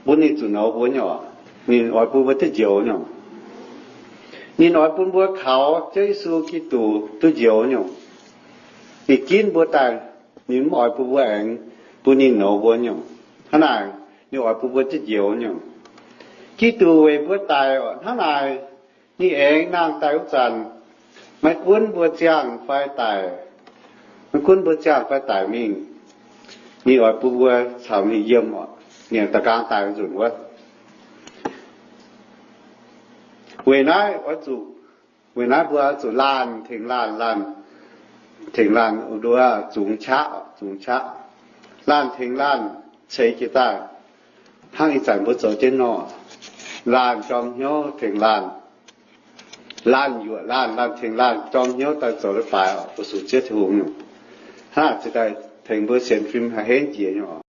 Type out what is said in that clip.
bun ninh zuqc nouz mbuo nyei oc. Ninh oix bun mbuo duqv njoux nyungc. Ninh oix bun mbuo kaux Ziouv Yesu Giduc duqv njoux nyungc. Ninh ginv mbuo daaih, ninh mv oix bun mbuo aengx bun ninh nouz mbuo nyungc. Hnangv naaic, ninh oix bun mbuo duqv njoux nyungc. Giduc weic mbuo daic hnangv naaic, ninh aengx nangh daaih wuov zanc, maiv gunv mbuo ziangh fai daic, maiv gunv mbuo ziangh fai daic mingh, ninh oix bun mbuo caux ninh yiem oc. Ninh da'gaang daic nzunc wuov. Weic naaiv oix zuqc, weic naaiv mbuo oix zuqc laanh tengx laanh, laanh tengx laanh, zungx qaqv, zungx qaqv, laanh tengx laanh ceix jiez daaih, hnangv ih zanc mbuo zoux jienv nor, laanh jorm hnyouv tengx laanh, laanh yuoqc laanh, laanh tengx laanh jorm hnyouv daaih zoux leiz-baaix oc, fu-sux Ziouv Tin-Hungh nyungc. Hnangv naaic ziouc daaih tengx mbuo sienx fim haih henv jiex nyei oc.